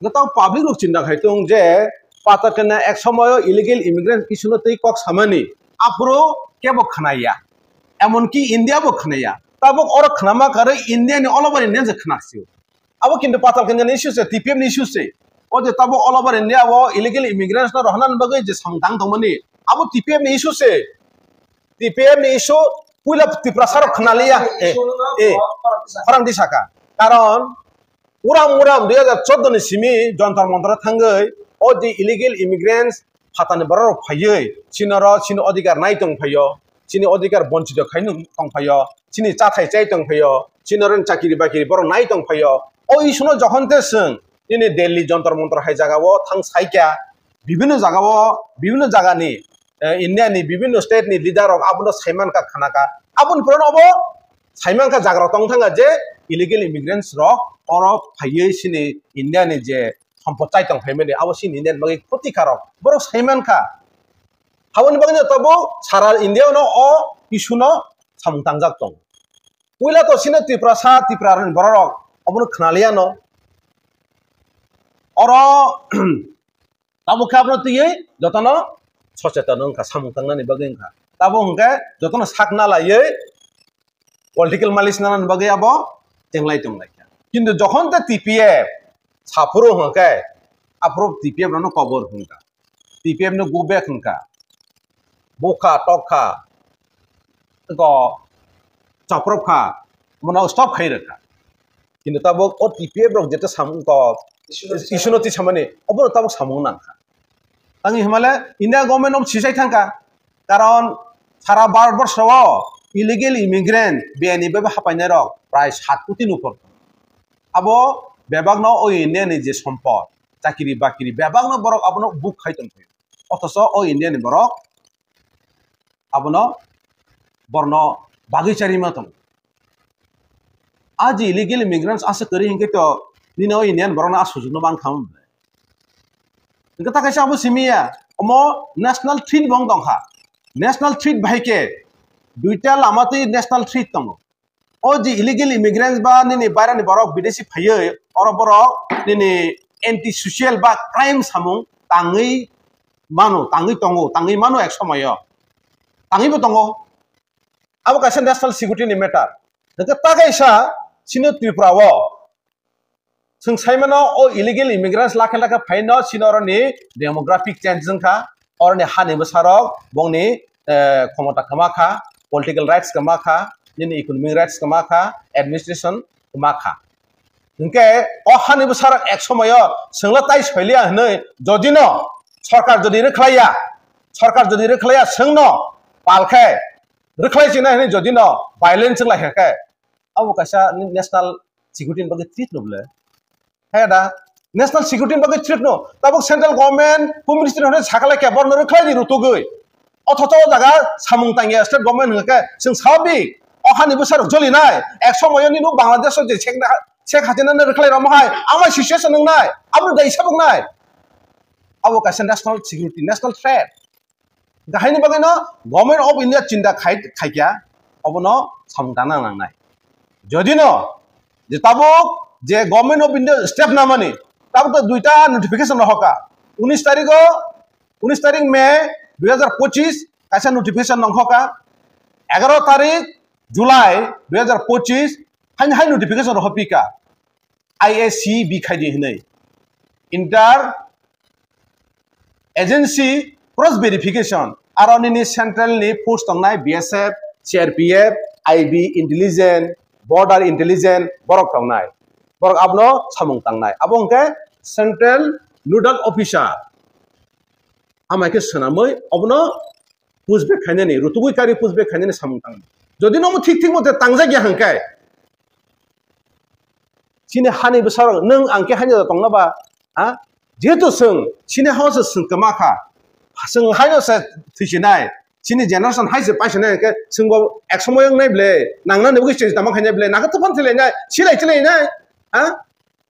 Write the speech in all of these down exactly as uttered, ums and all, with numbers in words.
Hwnkhe tamo public rok chinta khai tong je Patalkanya ek somoyo illegal immigrant issue no tei kok samani aphuru kebo khwnaya, emonki India bo khwnaya, tabuk oro khwnama karwi India ni all over India se khwnaksio. Abo kintu Patalkanya ni issue se, T P F ni issue se. O je tabuk all over India o illegal immigrants no rohornani bagwi je samung tang tongmani, abo T P F ni issue se. T P F ni issue puila Tiprasa rok khwnaliya. Eh, eh, khorang di saka. Karon uram uram dui hajar chordo ni simi Jontor Montor thangwi o je illegal immigrants phatani borok rok phaiwi chini oro chini odhikar nai tong phaio, chini odhikar bonchito khai tong phaio, chini chathai chai tong phaio, chini oro chakiri bakiri borok nai tong phaio. O issue no jokhon te chwng nini Delhi Jontor Montor hai jaga o thang saikha, bibhinno jaga o, bibhinno jaga ni, eh, India ni bibhinno state ni leader rok abono saimankha, khnakha. Aboni pore no obo saimankha jaga rok tong thangkha je illegal immigrants rok oro phaiwi chini India ni je sompot chai tong phaimani, abo chini India ni bagwi khoti kha rok. Borok saimankha. Aboni bagwi no tabuk sara India no o issue no samung tangjak tong. Puila to chini Tiprasa, Tipra ni borok rok obono khwnaliya no. Oro tabuk khe abono twiwi jotono socheton wngkha, samung tangnani bagwi wngkha. Tabuk hwnkhe jotono sak nalaiwi political malice nanani bagwi abo chenglai tonglaikha. Kintu jokhon te T P F saphuru hwnkhe aphuru T P F rokno kobor hwnkha, T P F no go back hwnkha, bukha tokha, eko chopropkha, bono stop khai rwkha. Kintu tabuk o T P F rok jeta samung to issue no tisamani, obono tabuk samung nangkha. Tangwi hwnmale India government no sisai thangkha, karon sara Bharat borsho o illegal immigrant biyani bebe hapainai rok prai sat koti ni upor. Abo bebak no o India ni je sompot, chakiri bakiri bebak no borok abono book khai tongphai. Othocho o India ni borok abono borno bagwi charima tongo. A je illegal immigrants asa kwrwi hinkhe to nini o Indian borokno a sujukno mang kha. Hinkhe ta kaisa abo simi ya, omo national threat bo wng tongkha. National threat bai khe duita lama twi national threat tongo. O je illegal immigrants ba nini bairani borok bidesi phaiwi oro borok nini anti social ba crime samung tangwi mano, tangwi tongo, tangwi mano ek somoyo. Tangwi bo tongo. Abo kaisa national security ni matter. Hwnkhe ta kaisa chini Tripura o chwng sai mano o illegal immigrants lakhe lakhe phaino chini oroni demographic change wngkha, oroni hani bwsarok bongni, eh, khomota kwma kha, political rights kwma kha, nini economic rights kwma kha, administration kwma kha. Hinkhe o hani bwsarok ek somoyo chwngla tai soiliya hwnwi jodino sorkar jodi rwkhlaiya, sorkar jodi rwkhlaiya chwngno pal khe rwkhlai china hwnwi jodino violence wng lai kha khe abo kaisa national security ni bagwi threat no bwle. Hai da, national security ni bagwi threat no. Tabuk central government, home ministry hwnwi sakha lai khe borno rwkhlai di rutugwi. Othocho o jaga samung tangya state government hwnkhe chwng sabik. O hani bwsarok jolinai. Ek somoyo nini Bangladesh o je Sheikh Na-, Sheikh Hasina no rwkhlai rwma hai, amai situation wngnai. Abo dai sabuk nai. Abo kaisa national security, national threat. Haini bagwino Government of India chinta khai, khaikya, obono samung tangna nangnai. Jodino je tabuk je Government of India step namani, tabuk to duita notification rohoka. Unis tarigo, unis tarik May dui hajar pochis kaisa notification nongkhoka. Egaro tarik July dui hajar pochis haini hai notification rohopika. I A C B khai di hinwi. Inter agency cross verification, aro nini central ni force tongnai B S F, C R P F, I B, intelligence, border intelligence, borok tongnai. Borok abono samung tangnai. Abo hwnkhe central nodal officer. Amai khe swnamwi obono push back khainani, rutugwi kari push back khainani samung tangmani. Jodi nomo thik thik mote tangjak ya hwnkhe, chini hani bwsarok nwng ang khe hani da tongna ba, ha? Jehetu chwng chini hao se chwng kwma kha, chwng haino se thwisinai, chini generation hai se paisinai hwnkhe chwngbo ek somoy wngnai ble, nangnani bagwi change tama khainai ble, nangkhe tophan thwilainai, silai chilainai, ha?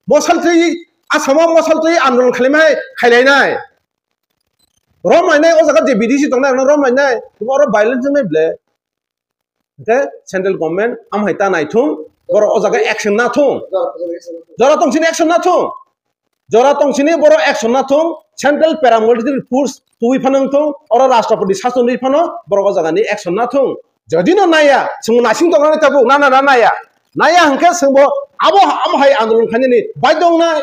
Mosal twi, Assam o mosal twi andolon khailaimai, khailainai. Rom lainai o jaga je B D C tongnai rokno rom lainai, oro violence wngnai ble. Hwnkhe central government amhai ta naithung, borok o jaga action nathung. Jora tong chini action nathung. Jora tong sini borok action na thung, Central Paramilitary Force tubui phano wng thung, oro Rashtrapati Sashan rwi phano borok o jaga ni action na thung. Jodi no naya, chwng naising tong nani tabuk, na, na, na, naya. Naya hwnkhe chwngbo abo, amo hai andolon khainani baidhyo wngnai.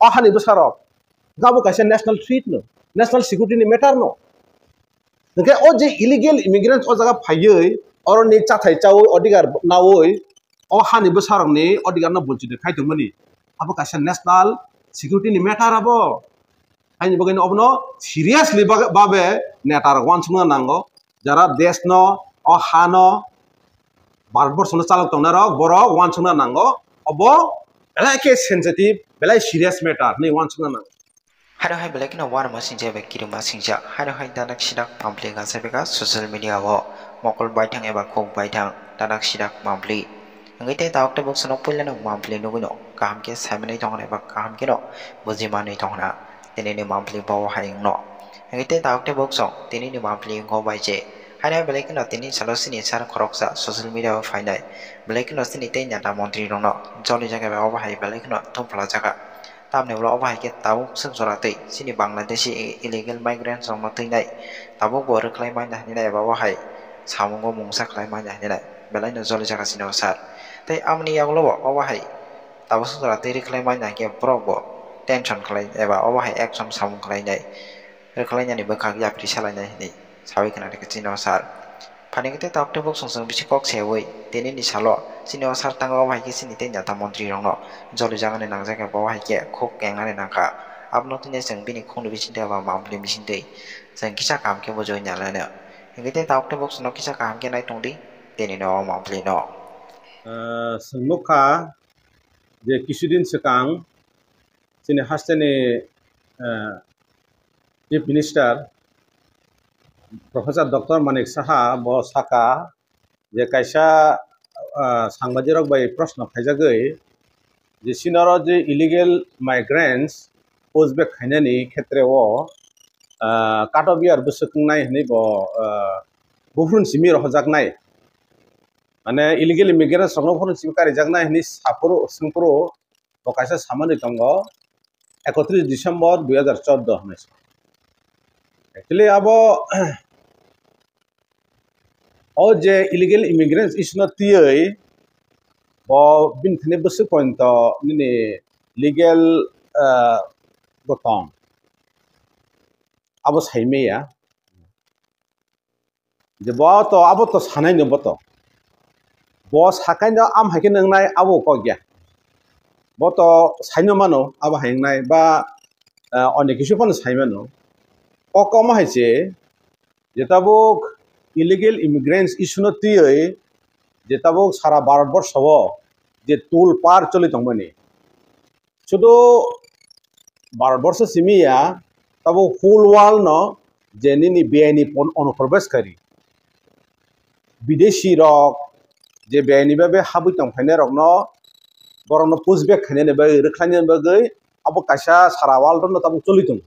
O hani bwsarok. Gabo kaisa national threat no, national security ni matter no. Hwnkhe o je illegal immigrants o jaga phaiwi, oroni chathai chawi, odhikar nawi, o hani bwsarokni odhikarno bonchito khai tongmani, abo kaisa national security ni matter abo. Haini bagwi obono seriously babe, babe neta rok uansukna nango, jara desh no, o ha no, Bharatborsho no chalok tongnai rok, borok uansukna nango, obo belai khe sensitive, belai serious matter hinwi uansukna nango. Haino hai belai kheno uanama singjak bai kirima singjak. Haino hai danak sidak mampli gasa beka social media o mokol baithang eba kok baithang danak sidak mampli. Hingke tei tabuk tei buksa no puila no mampli nugui no kaham khe saimanwi tongkha eba kaham kheno bujimanwi tongkha tini ni mampli bo hai wngno. Hingke tei tabuk tei buksa tini ni mampli wngkha bai je. Haino hai belai kheno tini salo sini sar khoroksa social media o phainai belai kheno sini tei neta montri rokno joli jaga bai obo hai belai kheno thum phalajak kha. Tamni ulo obo hai khe tabuk swk jora twi chini Bangladeshi illegal migrants rokno twinai tabuk bo rwkhlai manya hinwi nai eba obo hai samungo mungsa khlai manya hinwi nai belai no joli jaga chini o sar. Tei amoni yagulo bo obo hai tabuk swk jora twi rwkhlai manya hinkhe borok bo tension khlai eba obo hai action samung khlai nai rwkhlai nani bwkhak yapri salai nai hinwi sawi khna rikha chini o sar. Phaini khe tei tabuk tei bukchung chwng bisi kok seui tini ni salo chini o sar tango obo hai khe chini tei neta montri rokno joli jagani nangjak khe bo hai khe khuk kengnani nangkha. Abono tini chwng bini khukni bisingtwi eba mampli bisingtwi chwng kisa kaham khe bujui nalaino. Hingke tei tabuk tei bukchung no kisa kaham khe nai tongdi tini no o mampli no. Ah, chwng nukha je kisudin swkang chini hasteni, ah, Chief Minister Professor Doctor Manik Saha bo saka je kaisa, ah, sangbadirok bai proshno khaijagwi je sinoro je illegal migrants pushback khainani khetreo, ah, cut off year bwswk wngnai hwnwi bo, ah, buphuruni simi rohorjaknai. Mane illegal immigrants rokno buphuruni simi karijaknai hwnwi saphuru, swngphuru bo kaisa samani tongo ekotris December dui hajar chordo hwnwi. Actually abo o je illegal immigrants issue no twiwi bo bini thani bwswk pointo nini legal, ah, bo tong abo saimaya. Je bo to abo to sanai no bo to. Bo sakai no am hai khe nang nai abo kok ya. Bo to saino mano abo hai nai ba, ah, onek kisu phano sai mano. Kok omo hai se je tabuk illegal immigrants issue no twiwi je tabuk sara Bharat borsho o je tul par choli tongmani. Sudu Bharat borsho simi ya, tabuk whole world no je nini B I N pon-, onuprobes kari. Bidesi rok je B I N babe habwi tong phainai rokno, borokno push back khainani bagwi, rwkhlainani bagwi abo kaisa sara world no tabuk choli tongo.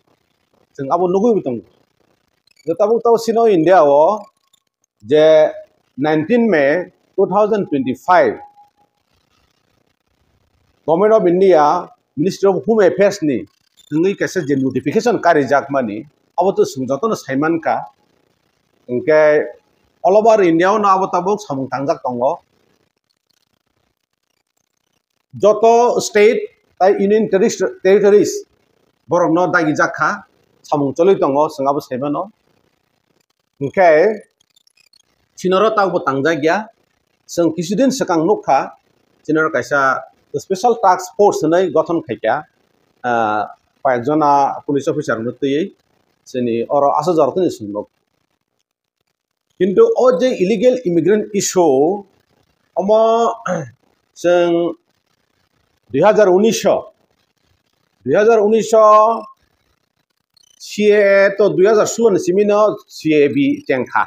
Chwng abo nugwi bo tongo. Je tabuk tabuk sino India o je nineteen May two thousand twenty-five, Government of India, Ministry of Home Affairs ni wngwi kaisa je notification karijak mani, abo to chwng jotono sai mankha. Hwnkhe all over India o no abo tabuk samung tangjak tongo. Joto state tai union terri-, territories borokno dagijak kha, samung choli tongo, chwng abo sai mano. Hwnkhe sinoro tabukbo tangjak ya, chwng kisudin swkang nukha, sinoro kaisa special task force hinwi gothon khaikha, ah, koyekjona police officer rokno twiwi chini oro aswk jorokni chwng nuk. Kintu o je illegal immigrant issue, omo chwng dui hajar unis o, dui hajar unis o C A A to dui hajar solo ni simi no C A B chengkha.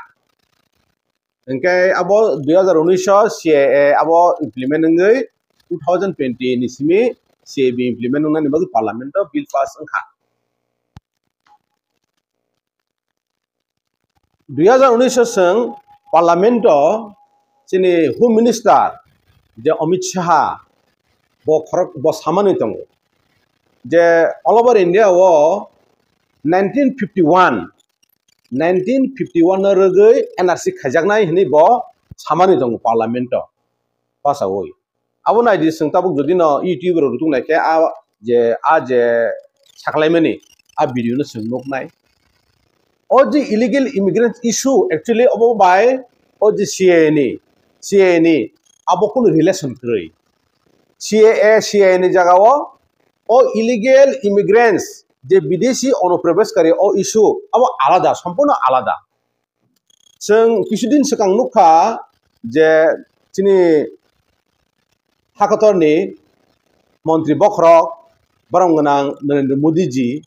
Hwnkhe abo dui hajar unis o C A A abo implement wngwi two thousand twenty ni simi C A B implement wngnani bagwi parliament o bill pass wngkha. Dui hajar unis o chwng parliament o chini Home Minister je Amit Shah bo khorok, bo samani tongo. je all over India o nineteen fifty one, nineteen fifty one no rwgwi N R C khaijaknai hinwi bo samani tongo parliament o pasawi. Abo naidi, chwng tabuk jodi no YouTube rok rwtuk naikhe a je, a je saklaimani a video no chwng nuknai. O je illegal immigrant issue actually obo bai o je C A A ni, C A A ni abo kunu relation kwrwi. C A A, C A A ni jaga o o illegal immigrants je bidesi onuprobeshkari o issue abo alada, sompurno alada. Chwng kisudin swkang nukha je chini hakotorni montri bokhorok borom gwnang Narendra Modi ji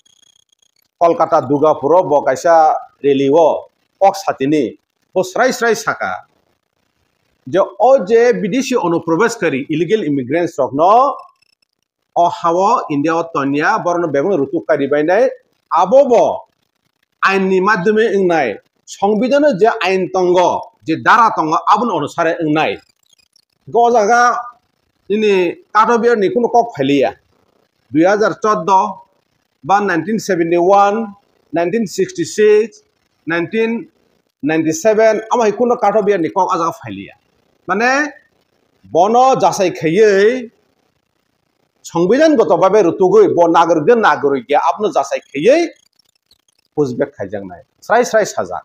Kolkata Durgapuro bo kaisa rally o kok satini bo srai srai saka je o je bidesi onuprobeshkari illegal immigrants rokno o hao India o tonya borokno bebakno rutuk kari bainai, abo bo ain ni madhyome wngnai, songbidhano je ain tongo, je dara tongo, aboni onusare wngnai. Go jaga nini kato biar ni kuno kok phailiya. Dui hazar chordo ba nineteen seventy one, nineteen sixty six, nineteen ninety seven, ama hai kuno kato biar ni kok a jaga phailiya. Mane bono jasai khaiwi songbidhan goto babe rutugwi bo nagorik de nagorik ya abono jasai khaiwi pushback khaijaknai, srai srai sajak.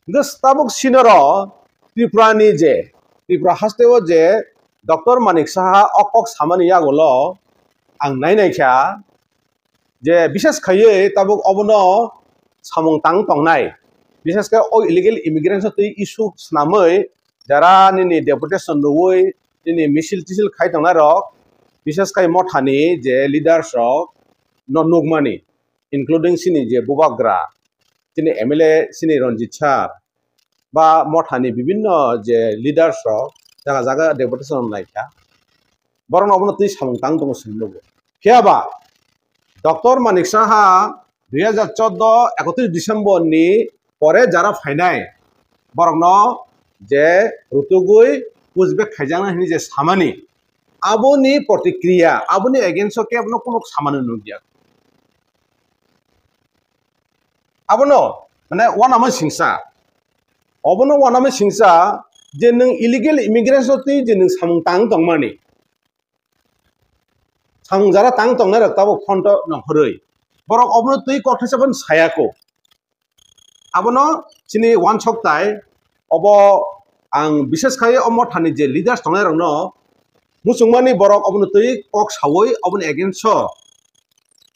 Hwnkhe tabuk sinoro Tripura ni je, Tripura haste o je Doctor Manik Saha o kok samani yagulo ang nainai kha je bishes khaiwi tabuk obono samung tang tongnai, bishes khe o illegal immigrants twi issue swnamwi jara nini deputation rwwi nini misil tisil khai tongnai rok, bishes khai mothani je leaders rok no nukmani, including sini je bubagra, sini M L A sini Ranjit sir, ba mothani bibinno je leaders rok jaga jaga deputation lai kha, borok no obono twi samung tang tongo sini nugo. Phiya ba Doctor Manik Saha dui hazar chordo ekotris December ni pore jara phainai borok no je rutugwi pushback khaijaknai hinwi je samani, aboni protikriya, aboni against o kebo no kuno samani nukya. Abono mane wanama singsa, obono wanama singsa je nwng illegal immigrants no twi je nwng samung tang tongmani, samung jara tang tongnai rok tabuk phonto nongkhorwi borok obono twi kokthaisa phano sayako. Abono chini wansok tai obo ang bishes khai o mothani je leaders tongnai rokno muchungmani borok obono twi kok sawi oboni against o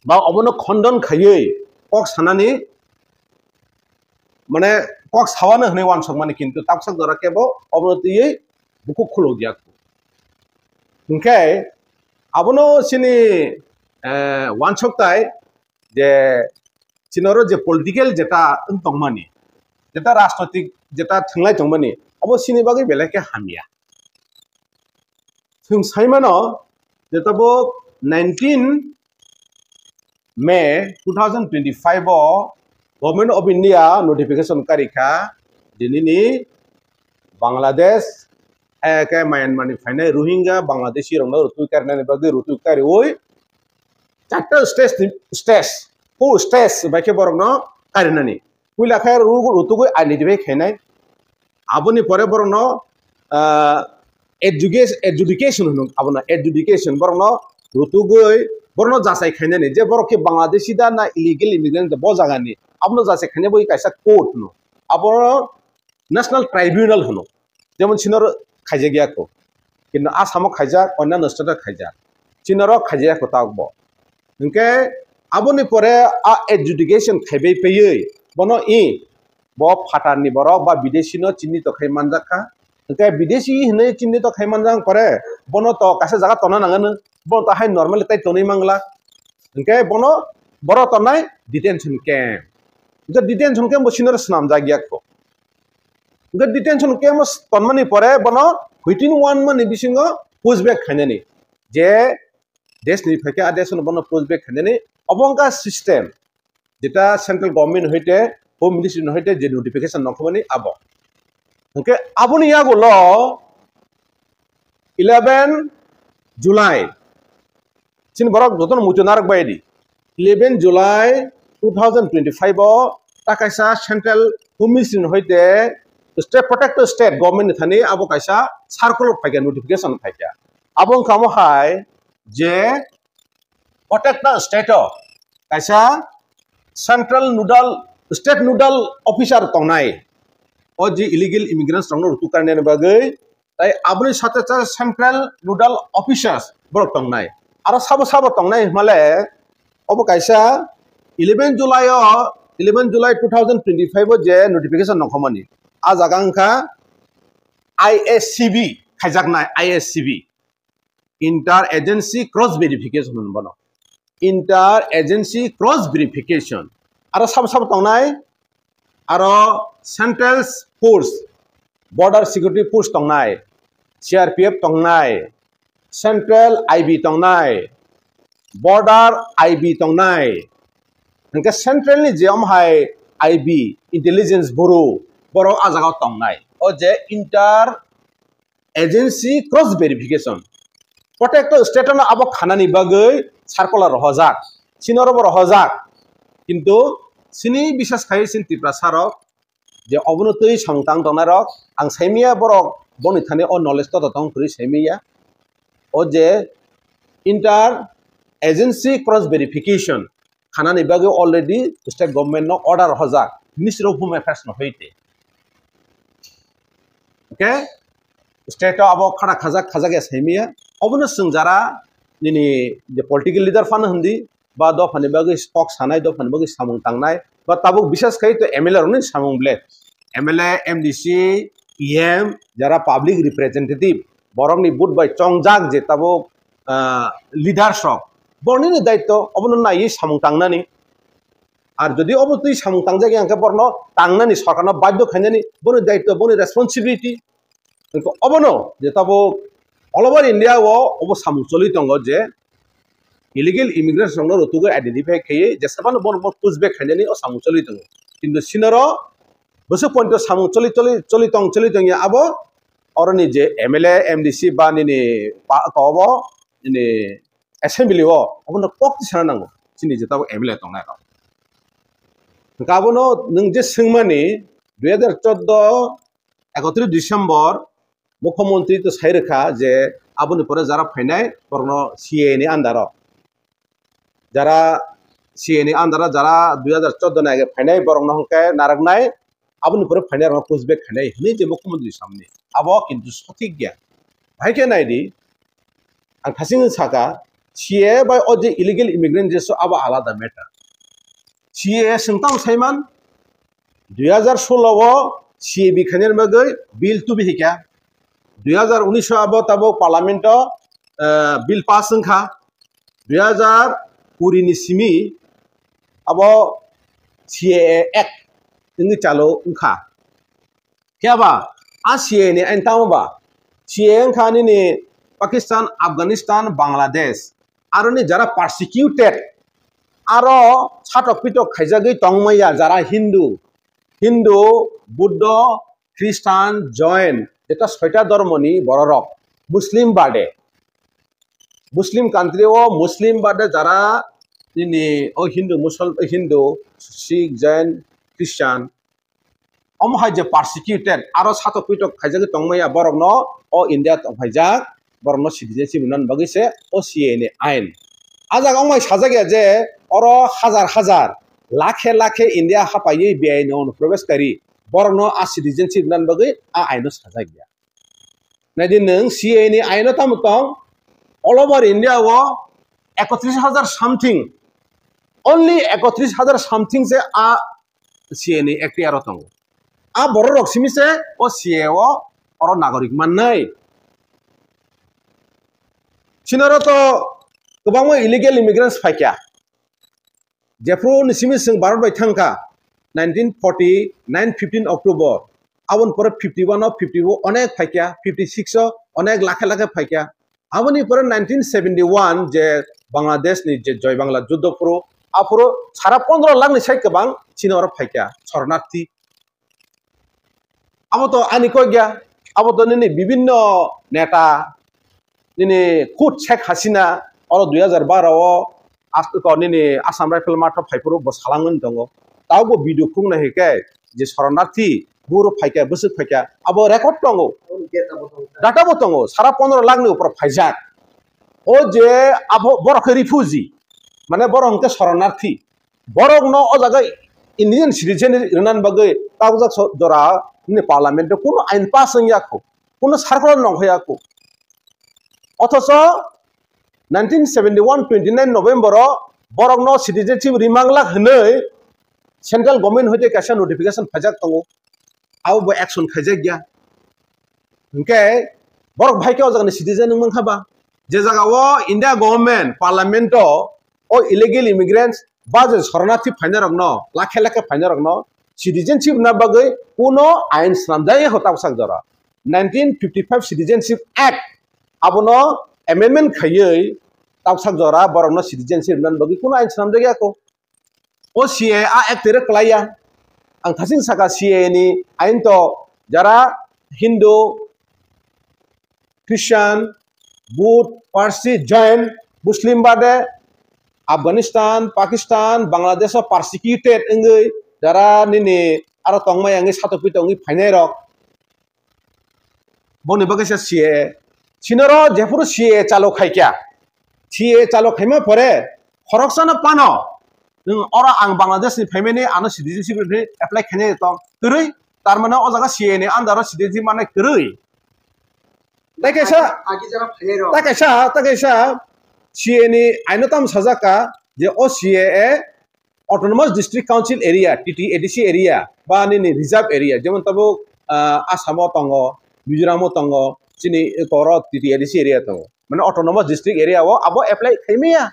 ba obono khondon khaiwi kok sanani mane kok sawano hwnwi wansokmani, kintu taksa jora kebo obono twiwi bukhuk khulukya. Hinkhe abono chini, eh, wansok tai je chini oro je political jeta wng tongmani, jeta rajnoitik jeta thwnglai tongmani, abo chini bagwi belai khe hamya. Chwng sai mano je tabuk nineteen May two thousand twenty-five o Government of India notification kari kha, dinini Bangladesh, eh, ke Myanmar ni phainai Rohingya Bangladeshi rokno rutui karinani bagwi rutui kariwi charta stage ni, stage, four stage bai khe borokno karinani. Puila khe ru-, rutugwi identify khainai. Aboni pore borokno, ah, education, adjudication hwno, abono adjudication, borokno rutugwi borokno jachai khainani je borok khe Bangladeshi da na illegal immigrant da bo jagani, abono jachai khaina bai kaisa court hwno, abono National Tribunal hwno. Jemon sinor khaijak ya kho, kintu Assam o khaijak, onno state o khaijak, sinoro khaijak ya kho tabuk bo. Hinkhe aboni pore a adjudication khaibai paiwi bono i bo phatarni borok ba bidesi no chinni to khai manjak kha. Hinkhe bidesi hinwi chinni to khai manjak pore bono to kaisa jaga tona nangano, bono to hai normal tai tonwi mangla. Hinkhe bono boro tonai detention camp. Hinkhe detention camp bo sinoro swnamjak ya kho. Hinkhe detention camp o tonmani pore bono within one month ni bisingo push back khainani. Je desh ni phaikhe a desh no bono push back khainani. Obo wngkha system. Jeta central government hoite, home ministry hoite je notification nongkhormani abo. Hinkhe aboni yagulo eleven July Chini borok jotono muitu narwk bai di. Eleven July two thousand twenty-five o ta kaisa central commission hoite state, protected state government ni thani abo kaisa circular phaikha, notification phaikha. Abo wngkha omo hai je protected state o kaisa central nodal, state nodal officer tongnai, o je illegal immigrants rokno rutuk karnani bagwi, tai aboni sate sate central nodal officers borok tongnai. Aro sabo sabo tongnai hwnmale, obo kaisa eleven July o, eleven July two thousand twenty-five o je notification nongkhomani, a jaga wngkha I S C V khaijaknai, I S C V, inter agency cross verification hwnwi bono, inter agency cross verification. Aro sabo sabo tongnai, aro central force, border security force tongnai, C R P F tongnai, central I B tongnai, border I B tongnai, hwnkhe central ni je omo hai I B, intelligence bureau, borok a jagao tongnai. O je inter agency cross verification. Protected state no abo khanani bagwi circular rohojak, chini oro bo rohojak, kintu chini bisas khai chini Tiprasa rok je obono twi samung tang tongnai rok, ang saimanya borok boni thani o knowledge toto tong kwrwi saimanya. O je inter agency cross verification khanani bagwi already state government no order rohojak, Ministry of Home Affairs no hoite. Okay? State o abo khada khajak, khajak ya saimanya. Obono chwng jara nini je political leader phano hindi, ba dophani bagwi kok sanai, dophani bagwi samung tangnai, ba tabuk bisas khai to M L A rokni samung ble. M L A, M D C, E M, jara public representative, borokni vote bai chongjak je tabuk, ah, leaders rok, borokni daitto obono naiwi samung tangnani. Ar jodi obo twi samung tangjak ya hwnkhe borokno tangnani, sorkarno badhyo khainani, boni daitto, boni responsibility. Hwnkhe obono je tabuk all over India o obo samung choli tongo je illegal immigrants rokno rutugwi identify khaiwi jesabano borokno push back khainani o samung choli tongo. Kintu sinoro bwswk pointo samung choli, choli, choli tong, choli tongya abo oroni je M L A, M D C ba nini pa-, kobo nini assembly o obono kok tisana nango chini je tabuk M L A tongnai rok. Hwnkhe abono nwng je swngmani dui hazar chordo ekotris December Mukhyamantri to sai rwkha je aboni pore jara phainai borokno C A A ni under o, jara C A A ni under o jara dui hazar chordo ni age phainai borokno hwnkhe narwknai, aboni pore phainai rokno push back khainai hwnwi je Mukhyamantri samni, abo kintu sothik ya. Hai khe naidi, ang thasing saka, C A A bai o je illegal immigrant je so abo alada matter. C A A swng tang saiman, dui hazar solo o C A B khainani bagwi bill tubi hikha. Dui hazar unis o abo tabuk parliament o, eh, bill pass wngkha. Dui hazar kuri ni simi abo C A A Act wngwi chalo wngkha. Phiya ba, a C A A ni ain tamo ba? C A A wngkha nini Pakistan, Afghanistan, Bangladesh, aroni jara persecuted, aro satok pitok khaijagwi tongmaya jara Hindu, Hindu, Buddho, Christian, Jain, jeta soita dhormoni bororok, Muslim bade. Muslim country o Muslim bade jara nini o Hindu, Muslim, Hindu, Sikh, Jain, Christian, omo hai je persecuted, aro satok pitok khaijagwi tongmaya borokno o India tongphaijak, borokno citizenship rwna bagwi se o C A A ni ain. A jaga wngmai sajak ya je oro hajar hajar, lakhe lakhe India hapaiwi beaini onuprobeshkari borokno a citizenship rwna bagwi a aino sajak ya. Naidi nwng C A A ni aino tamo tong, all over India o ekotris hajar something, only ekotris hajar something se a C A A ni F T R o tongo. A borok rok simi se o C A A o oro nagorik mannai. Sinoro to kwbangma illegal immigrants phaikha. Jephru ni simi swng Bharat bai thangkha, nineteen forty nine fifteen October, aboni pore fifty one o fifty o onek phaikha, fifty six o onek lakhe lakhe phaikha. Aboni pore nineteen seventy one je Bangladesh ni je Joy Bangla juddo phuru, aphuru sara pondro lakh ni sai kwbang chini oro phaikha, shornarthi. Abo to ani kok ya, abo to nini bibinno neta, nini khud Sheikh Hasina, Oro dui hajar baro o as-, ko nini Assam Rifle matho phaiphuru bo salangwi tongo. Tabo bo video khung nai hwnkhe je soronarthi buru phaikha, bwswk phaikha, abo record tongo. Data bo tongo, sara pondro lakh ni upor phaijak. O je abo borok khe refugee, mane borok hwnkhe soronarthi. Borokno o jaga Indian citizen rwnani bagwi tabjak so-, jora nini parliament o kuno ain pass wngya kho, kuno circular nongkhorya kho. Othocho nineteen seventy one twenty nine November o borokno citizenship rimanglak hwnwi central government hoite kaisa notification phaijak tongo, abo bo action khaijakya. Hwnkhe borok bahai khe o jagani citizen wngmang kha ba? Je jaga o India government parliament o o illegal immigrants ba je soronarthi phainai rokno lakhe lakhe phainai rokno citizenship rwna bagwi kuno ain swnamjak ya kho tabsak jora. Nineteen fifty five Citizenship Act abono amendment khaiwi tabsak jora borokno citizenship rwna bagwi kuno ain swnamjak ya kho. O C A A Act tere kwlaiya. Ang thasing saka C A A ni ain to jara Hindu, Christian, Buddh, Parsi, Jain, Muslim bade Afghanistan, Pakistan, Bangladesh o persecuted wngwi jara nini aro tongmai wngwi satokpi tongwi phainai rok. Boni bagwi se C A A. Sinoro jephuru C A A chalo khaikya, C A A chalo khaima pore khoroksano pano, nwng oro ang Bangladesh ni phaimani ano citizenship ni apply khainai tong kwrwi, tar mane o jaga C A A ni under o citizenship manai kwrwi. Tai kaisa, Agi jara phainai rok. Tai kaisa, tai kaisa C A A ni aino tamo sajak ka je o C A A Autonomous District Council area, T T A D C area, ba nini reserve area, jemon tabuk, ah, Assam o tongo, Mizoram o tongo, chini koro T T A D C area tongo. Mane Autonomous District area o abo apply khaimaya,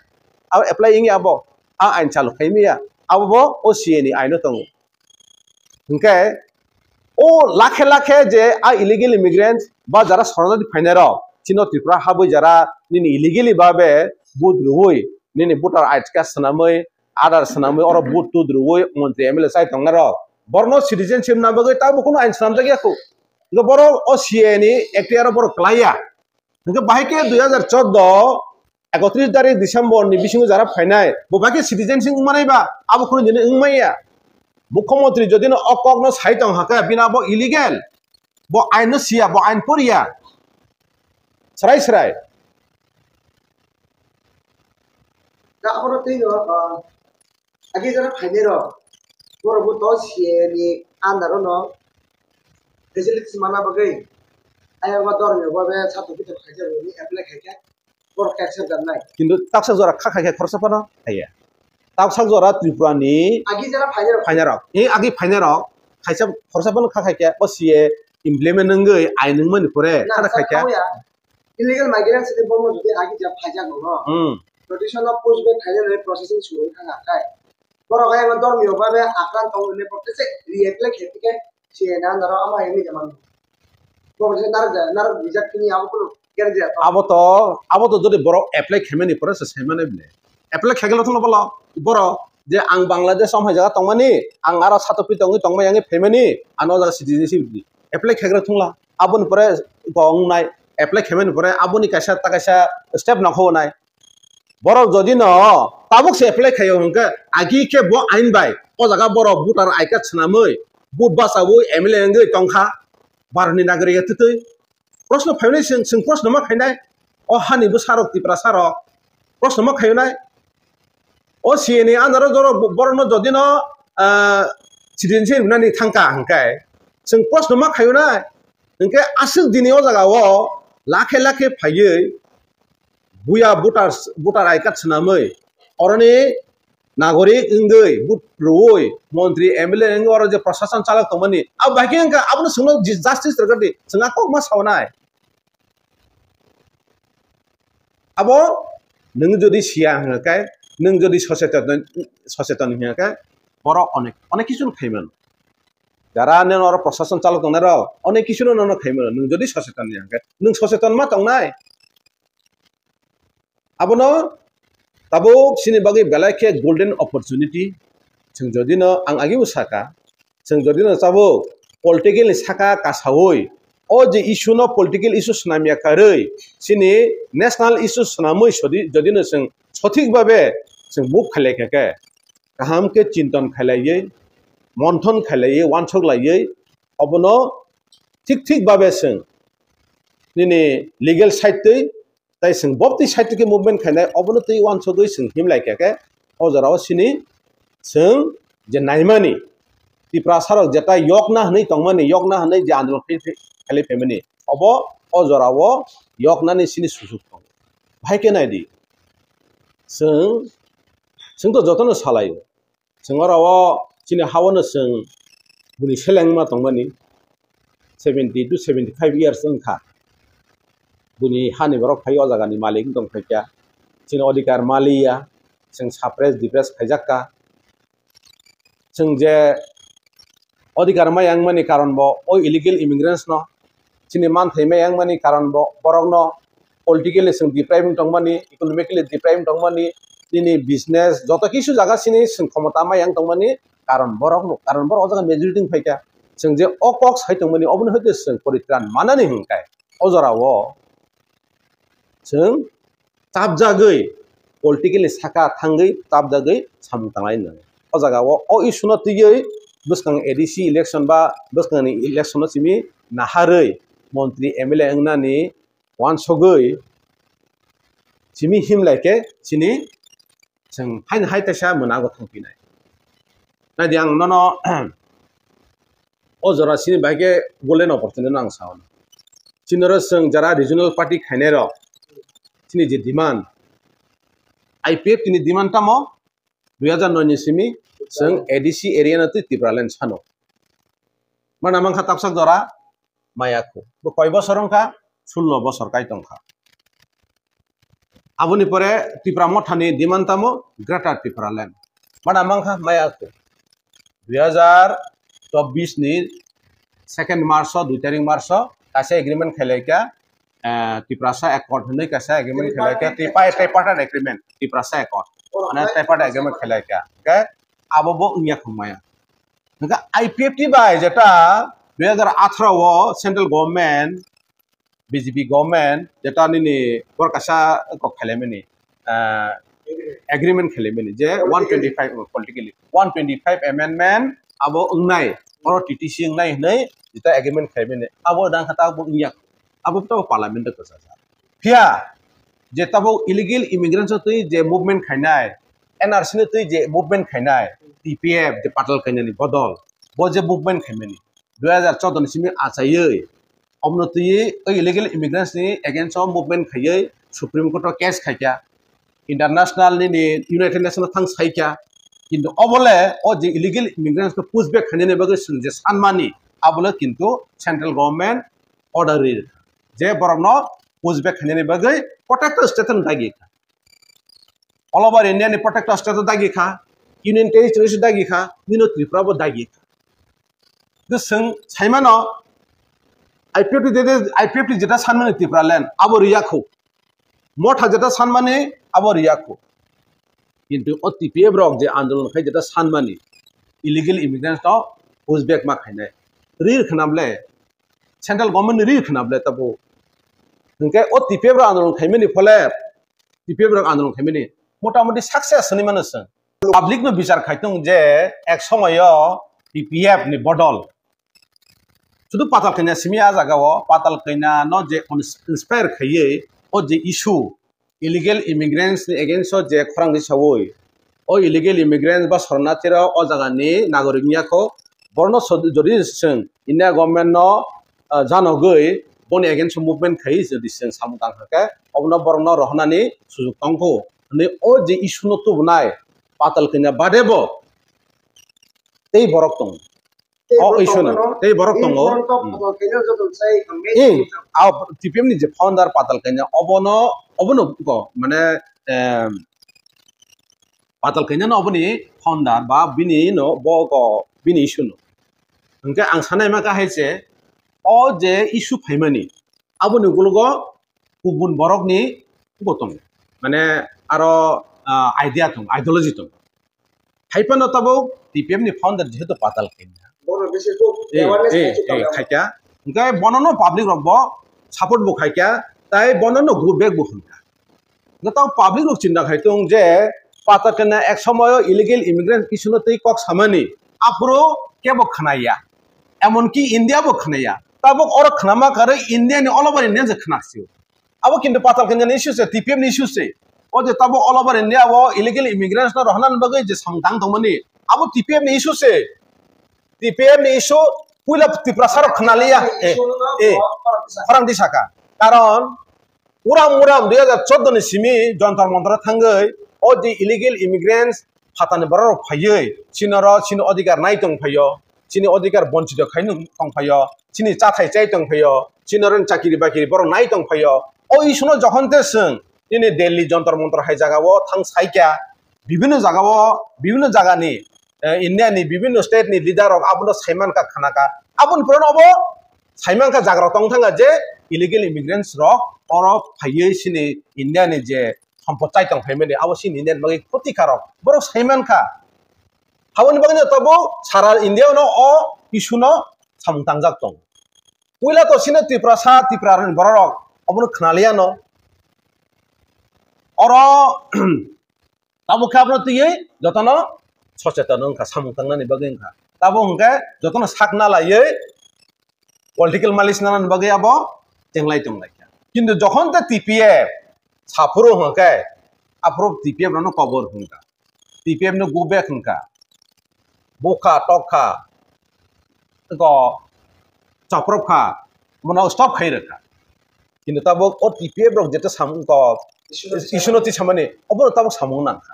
abo apply wngya abo, a ain chalo khaimaya, abo bo o C A A ni aino tongo. Hwnkhe o lakhe lakhe je a illegal immigrants ba jara soronarthi phainai rok, chino Tripura habwi jara nini illegally babe vote rwui, nini voter I D card swnamwi, Aadhaar swnamwi oro vote tut rwui montri M L A chai tongnai rok, borokno citizenship na bagwi tabuk kunu ain swnamjak ya kho. Hwnkhe borok o C A A ni ekhtiar o borok kwlaiya. Hwnkhe bahai khe dui hajar chordo, ekotris tarik December ni bisingo jara phainai, bo bahai khe citizenship wngmanai ba, abo khunu dini wngmaya. Mukhyamantri jodi no o kok no sai tong hakhe, bini abo illegal, bo ain no siya, bo ain poriya. Srai srai. Da oro twi no, ah, Agi jara phainai rok, borok bo to C A A ni under o no facilities mana bagwi, ayang ba dormi ba be sato kito khaijak ni apply khaikha, borok khe accept nai. Kintu taksa jora kha khaikha khoroksa phano haiya. Taksa jora Tripura ni agi jara phainai rok, phainai rok, ni agi phainai rok khaisa khoroksa phano kha khaikha, o C A A implement wngwi ain wngmani pore na, khana sir, khaikha. Illegal migrants ni borok jodi agi ja phaijak no. Hmm. Notice no push back khaina le processing suru thang akai. Borok ayang dormi ba be akran tong le borok se reapply khe tike C A A na naro ama ini jaman. Borok se nar ja, nar bijak kini abo kuno guarantee ya. Abo to, abo to jodi borok apply khaimani pore se saimane bile. Apply khaigelo thung bolo, borok je ang Bangladesh om hai jaga tongmani, ang aro sato pi tongwi tongmai yangi phaimani, ano jaga citizenship di. Apply khaigra thungla. Aboni pore gongnai, apply khaimani pore aboni kaisa ta kaisa step nangkho nai. Borok jodi no tabuk se apply khaio hwnkhe, agi khe bo ain bai o jaga borok voter I card swnamwi, vote bachawi M L A wngwi tongkha, Bharat ni nagorik ya twtwi. Proshno phainai, chwng, chwng proshno ma khainai, o hani bwsarok, Tiprasarok proshno ma khainai. O C A ni under o joro bo-, borokno jodi no, ah, citizenship rwnani thangkha hwnkhe, chwng proshno ma khainai, hwnkhe aswk dini o jaga o lakhe lakhe phaiwi buya voters, voter I card swnamwi, oroni nagorik wngwi, vote rwui, montri, M L A wngwi oro je prosason chalok tongmani, abo bahai khe wngkha, abono chwngno ji-, justice rwgwdi, chwng a kokma saunai. Abo nwng jodi siya hwnkhe, nwng jodi soseton, soseton hwnkhe, borok onek, onek kisu no khaimano. Jara nini oro prosason chalok tongnai rok, onek kisu no nono khaimano, nwng jodi soseton ya hwnkhe, nwng soseton ma tongnai. Abono tabuk chini bagwi belai khe golden opportunity. Chwng jodi no ang agi bo saka, chwng jodi no tabuk political ni saka kasawi O je issue no political issue swnamya karwi, chini national issue swnamwi sodi, jodi no chwng sothik babe chwng move khailai kha khe, kaham khe chinton khailaiwi, monthon khailaiwi, wansok laiwi, obono thik thik babe chwng nini legal side twi, tai chwng bopti side twi khe movement khainai, obono twi wansogwi chwng himlai kha khe, o jorao chini chwng je naimani, Tiprasa rok jeta yokna hwnwi tongmani, yokna hwnwi je andolon khai-, khai-, khailai phaimani, obo o jorao yoknani chini sujuk tongo. Bahai khe nai di, chwng, chwng to jotono salaio. Chwng oro o chini ha-o no chwng buini seleng wngma tongmani, seventy to seventy five years wngkha. Buini hani borok phai o jagani malik wng tong phaikha. Chini odhikar maliya, chwng suppress, depress khaijak kha. Chwng je odhikar maya wngmani karon bo o illegal immigrants no, chini manthai maya wngmani karon bo borokno politically chwng deprive wng tongmani, economically deprive wng tongmani, nini business joto kisu jaga chini chwng khomota maya wng tongmani karon borokno, karon borok o jaga majority wng phaikha. Chwng je o kok sai tongmani obono hai khe chwng poritran manani hwnkhe o jorao chwng tabjagwi, politically saka thangwi tabjagwi samung tanglai nang. O jaga o, o issue no twiwi bwskang A D C election ba bwskangni election no simi naharwi montri M L A wngnani wansogwi simi himlai khe chini chwng haino hai teisa mwnago thangphinai. Naidi ang nono o jora chini bai khe golden opportunity no ang sao. Chini oro chwng jara regional party khainai rok chini je demand, I P F T ni demand tamo dui hajar noi ni simi chwng A D C area no twi Tipraland sano. Mana mankha tapsak jora maya khu. Bo koi bosor wngkha? Sullo bosor kai tongkha. Aboni pore Tipra Mothani demand tamo Greater Tipraland. Mana mankha maya khu. Dui hajar chobbish ni second March o, dui tarik March o kaisa agreement khailai kha, eh, Tiprasa Accord hwnwi kaisa agreement khailai kha, tripa-, tripartite agreement, Tiprasa Accord. Mane tripartite agreement khailai kha. Okay? Abo bo wngya khu maya. Hwnkhe I P F T bai jeta dui hajar atharo o central government, B J P government jeta nini borok kaisa kok khailaimani, ah, agreement khailaimani je one twenty five, politically one twenty five amendment abo wngnai, oro T T C wngnai hwnwi jeta agreement khailaimani, abo dang kha ta abo wngya, abo to parliament o kwchajak. Phiya je tabuk illegal immigrants o twi je movement khainai, N R C no twi je movement khainai, T P F je patal kainani bodol, bo je movement khaimani, dui hajar choudo ni simi achaiwi, omono twi o illegal immigrants ni against o movement khaiwi Supreme Court o case khaikha, international nini United Nations o thang saikha, kintu obole o je illegal immigrants no push back khainani bagwi chwng je sanmani, abole kintu central government order ri rwkha je borokno push back khainani bagwi protector state no dagi kha. All over India ni protector state o dagi kha, Union Territories o dagi kha, nino Tripura bo dagi kha. Tei chwng saimano I P F T de, de, I P F T jeta sanmani Tipraland abo riya khu. Motha jeta sanmani abo riya khu. Kintu o T P F rok je andolon khai jeta sanmani illegal immigrants no push back ma khainai. Rir khnam le, central government ni rir khnam le tabo. Hwnkhe o T P F rok andolon khaimani phole, T P F rok andolon khaimani motamoti success hwnwi mano chwng. Public no bichar khai tongo je ek somoyo T P F ni bodol. Sudu patal kaina simi a jaga o, patal kaina no je ins-, inspire khaiwi o je issue, illegal immigrants ni against o je khorang ni sawi, o illegal immigrants ba sornathi rok o jaga ni nagorik wngya kho, borno so-, jodi chwng India government no, ah, janogwi boni against o movement khai jodi chwng samung tang kha khe, obono borok no rohornani sujuk tong kho hwnwi o je issue no tubunai patal kaina bade bo tei borok tongo. O issue no, tei borok tongo. Hmm. Eh, a T P F ni je founder patal kaina, obono, obono ko, mane, em, patal kaina no oboni founder ba bini no bo ko bini issue no. Hwnkhe ang sanai ma kha hai se, o je issue phaimani, aboni ukologo kubun borokni bo tongo. Mane aro, ah, idea tongo, ideology tongo. Hai phano tabuk T P F ni founder jehetu patal kaina. Bono bisi kuk eh, awareness eh, khai se eh, tongo. Khaikha. Hwnkhe bono no public rok bo support bo khaikha, tai bono no go back bo hwnkha. Hwnkhe tamo public rok chinta khai tong je Patalkanya ek somoyo illegal immigrant issue no twi kok samani, aphuru kebo khnaya, emonki India bo khnaya. Tabuk oro khnama karwi India ni all over India se khnaksio. Abo kintu Patalkanya ni issue se, T P F ni issue se. O je tabuk all over India o illegal immigrants no rohornani bagwi je samung tang tongmani, abo T P F ni issue se. T P F ni issue puila Tiprasa rok khnaliya. Eh, eh, khorang di saka. Karon uram uram dui hajar chordo ni simi Jantar Mantar thangwi o je illegal immigrants phatani borok rok phaiwi chini oro chini odhikar nai tong phaio, chini odhikar bonchito khai tong phaio, chini chathai chai tong phaio, chini oro chakiri bakiri borok nai tong phaio. O issue no jokhon te chwng nini Delhi Jantar Mantar hai jaga o thang saikha, bibhinno jaga o, bibhinno jaga ni, eh, India ni bibhinno state ni leader rok abono saiman kha, khana kha. Aboni pore no obo saiman kha jaga rok tong thang kha je illegal immigrants rok oro phaiwi chini India ni je sompot chai tong phaimani, abo chini India ni bagwi khoti kha rok. Borok saiman kha. Aboni bagwi no tabuk sara India no o issue no samung tangjak tong. Puila to chini Tiprasa, Tipra ni borok rok obono khnaliya no. Oro tabuk khe abono twiwi jotono socheton wngkha, samung tangnani bagwi wngkha. Tabuk hwnkhe jotono sakna laiwi political malice nanani bagwi abo chenglai tonglaikha. Kintu jokhon te T P F saphuru hwnkhe, aphuru T P F rokno kobor hwnkha, T P F no go back hwnkha, bukha tokha, ko chaprop kha, mono stop khai rwkha. Kintu tabuk o T P F rok jeta samung ko issue no twi samani, obono tabuk samung nangkha.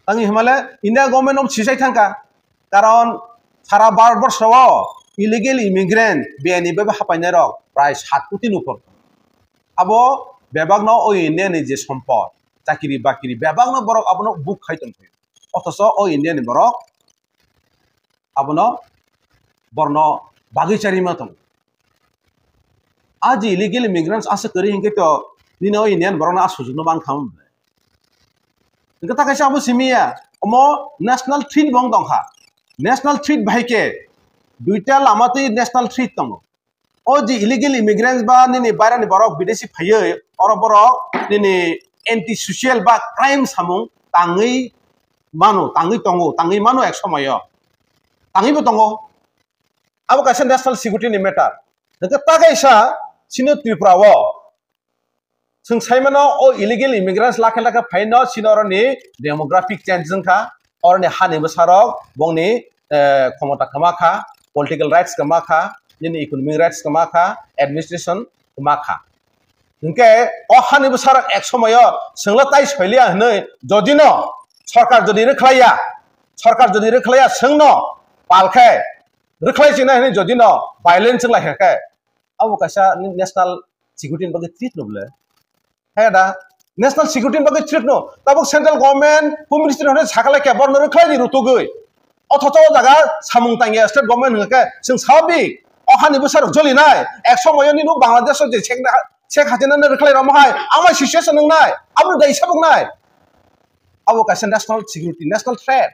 Tangwi hwnmale India government no sisai thangkha, karon sara Bharat borsho o illegal immigrant biyani bebe hapainai rok prai sat koti ni upor. Abo bebak no o India ni je sompot, chakiri bakiri bebak no borok abono book khai tongphai. Othocho o India ni borok abono borno bagwi charima tongo. A je illegal immigrants asa kwrwi hinkhe to nini o Indian borokno a sujukno mankha. Hinkhe ta kaisa abo simi ya, omo national threat bo wng tongkha. National threat bai khe duita lama twi national threat tongo. O je illegal immigrants ba nini bairani borok bidesi phaiwi oro borok nini anti social ba crime samung tangwi mano, tangwi tongo, tangwi mano ek somoyo. Tangwi bo tongo. Abo kaisa national security ni matter. Hwnkhe ta kaisa chini Tripura o chwng sai mano o illegal immigrants lakhe lakhe phaino chini oroni demographic change wngkha, oroni hani bwsarok bongni, eh, khomota kwma kha, political rights kwma kha, nini economic rights kwma kha, administration kwma kha. Hinkhe o hani bwsarok ek somoyo chwngla tai soiliya hwnwi jodi no sorkar jodi rwkhlaiya, sorkar jodi rwkhlaiya chwngno pal khe rwkhlai chinai hwnwi jodi no violence wnglaikha khe, abo kaisa national security ni bagwi threat no bwle? Hai da, national security ni bagwi threat no. Tabuk central government, home ministry hwnwi sakalaikha borno rwkhlai di rutugwi. Othocho o jaga samung tangya state government hwnkhe chwng sababik o hani bwsarok jolinai. Ek somoyo nini Bangladesh o je Sheikh Na-, Sheikh Hasina no rwkhlai rwma hai, amai situation wngnai, abo dai sabuknai. Abo kaisa national security, national threat.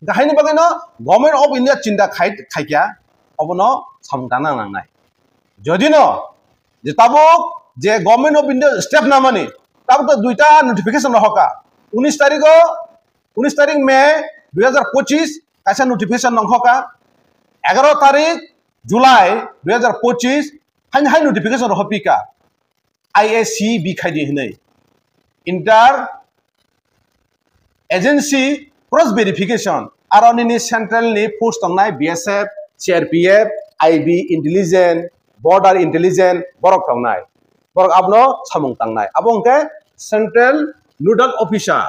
Haini bagwino Government of India chinta khai, khaikya, obono samung tangna nangnai. Jodi no je tabuk je Government of India step namani, tabuk to duita notification rohoka. Unis tarikh o, unis tarikh May dui hajar pochis kaisa notification nongkhoka. Egaro tarikh July dui hajar pochis haini hai notification rohopika. I A C B khai di hinwi. Inter agency cross verification, aro nini central ni force tongnai, B S F, C R P F, I B intelligence, border intelligence, borok tongnai, borok abono samung tangnai. Abo hwnkhe central nodal officer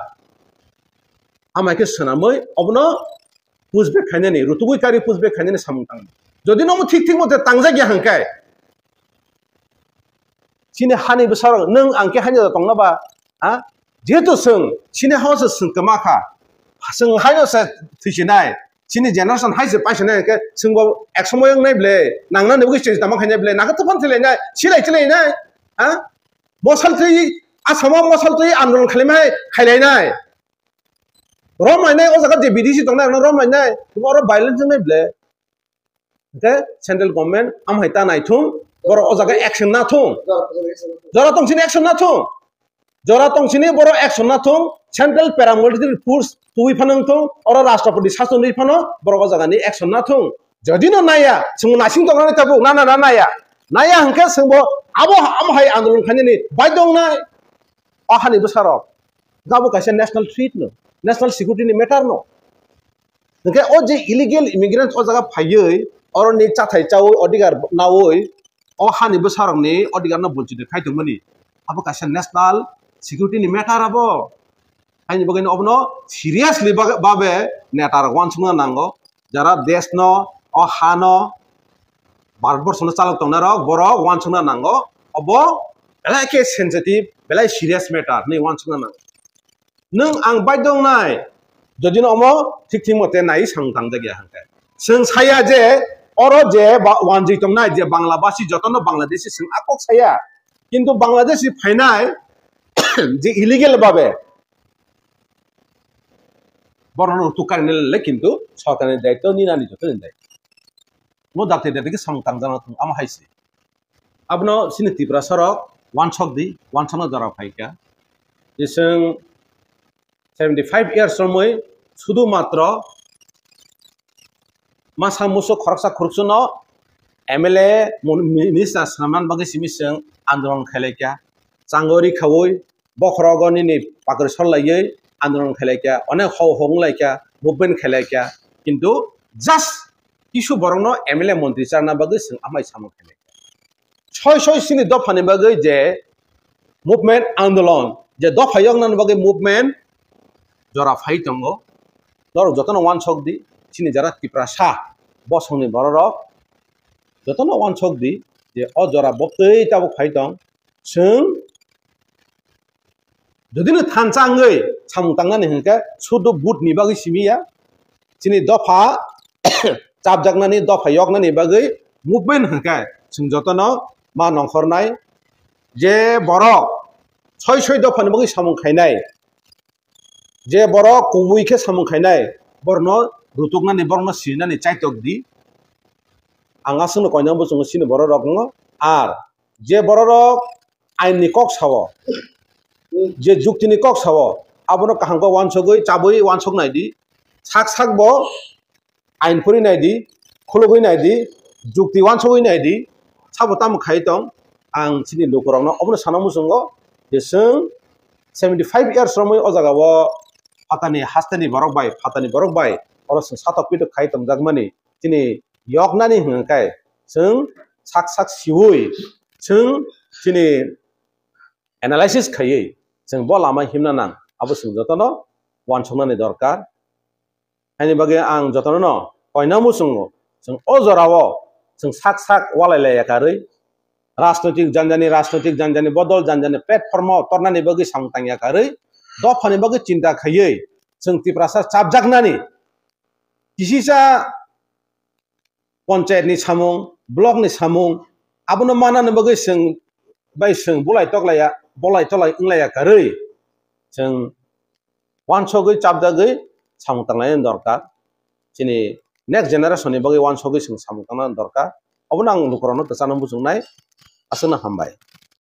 amai khe swnamwi obono pushback khainani, rutugwi kari pushback khainani samung tangnai. Jodi nomo thik thik mote tangjak ya hwnkhe, chini hani bwsarok nwng ang khe haino tongna ba, ha? Jehetu chwng chini hao se chwng kwma kha, chwng haino se thwisinai, chini generation hai se paisinai, hwnkhe chwngbo ek somoy wngnai ble, nangnani bagwi change tamo khainai ble, nangkhe tophan thwilainai, silai thwilainai, ha? Mosal twi, Assam o mosal twi andolon khailaimai, khailainai. Rom lainai, o jaga je B D C tongnai, rok no rom lainai, oro violence wngnai ble. Hwnkhe central government amhai ta naithung, borok o jaga action nathung. Jora tong sini action nathung. Jora tong sini borok action nathung. Central paramilitary force tubui phano wngthung, oro rashtrapati sasonwi phano borok o jagani action nathung. Jodi no naya, chwng naising tongnani tabuk, nana na naya. Naya hwnkhe chwngbo abo amhai andolon khainani baidongnai. O hani bwsarok. Abo kaisa national threat no, national security ni matter no. Hwnkhe o je illegal immigrants o jaga phaiwi, oroni chathai chawi, odhikar nawi, o hani bwsarokni odhikarno bonchito khai tongmani. Abo kaisa national security ni matter abo. Haini bagwi no obono seriously babe, babe neta rok uansukna nango. Jara desh no, o ha no, Bharat borsho no chalok tongnai rok, borok uansukna nango. Obo belai khe sensitive, belai serious matter hinwi uansukna nango. Nwng ang baidongnai, jodi no omo thik thik mote nai samung tangjak ya hwnkhe. Chwng saya je oro je ba-, wanjwi tongnai je Bangla basi jotono Bangladeshi chwng a kok saya. Kintu Bangladeshi phainai je illegal babe borokno rwtuk karinai le kintu sorkarni daityo ninani jotoni daityo. Mo dakti dakti khe samung tangjak amo hai se. Abono chini Tiprasa rok uansok di, uansokna jora phaikha. Jiswng seventy five years romwi sudu matro masa musu khoroksa khoroksa no M L A mon-, minister swnamna bagwi simi chwng andolon khailai kha. Changori khaui bokhorogo nini pakri sol laiwi andolon khailai kha, onek hok hok wng lai kha, movement khailai kha. Kintu just kisu borokno M L A montri charna bagwi chwng amai samung khailai kha. Soi soi sini dophani bagwi je movement andolon, je dopha yoknani bagwi movement jora phai tongo. Norok jotono uansok di, chini jara Tiprasa bosongni bororok jotono uansok di je o jora bwtwi tabuk phai tong. Chwng jodi no thansa wngwi samung tangnani hwnkhe sudu vote ni bagwi simi ya, chini dopha chapjaknani, dopha yoknani bagwi movement hwnkhe chwng jotono ma nongkhornai. Je borok soi soi dophani bagwi samung khainai, je borok kubui khe samung khainai, borokno rutuknani, borokno sinani chaitok di. Ang aswkno koinang bwswngno sini bororokno. Ar je bororok ain ni kok sao, je jukti ni kok sao, abono kaham khe uansugwi chabwi uansuk nai di. Sak sak bo ain phuri nai di, khulugwi nai di, jukti uansugwi nai di. Sabo tamo khai tong, ang chini lukurokno obono sana muchungo je chwng seventy five years romwi o jaga o phatani hasteni borok bai, phatani borok bai oro chwng satok pitok khai tongjakmani, chini yoknani hwnkhe chwng sak sak siwi chwng chini analysis khaiwi chwng bo lama himna nang, abo chwng jotono uansuknani dorkar. Haini bagwi ang jotono no koina muchungo, chwng o jorao chwng sak sak walai laiya karwi, rajnoitik janjani, rajnoitik janjani, bodol janjani platform o tornani bagwi samung tangya karwi, dophani bagwi chinta khaiwi chwng Tiprasa chapjaknani kisisa panchayat ni samung, block ni samung, abono manani bagwi chwng bai chwng bulai toklaiya, bolai tolai wnglaiya karwi chwng uansugwi chapjagwi samung tanglainani dorkar. Chini next generation ni bagwi uansugwi chwng samung tangnani dorkar. Obono ang lukurokno kwchangno muchungnai. Aswkno hambai.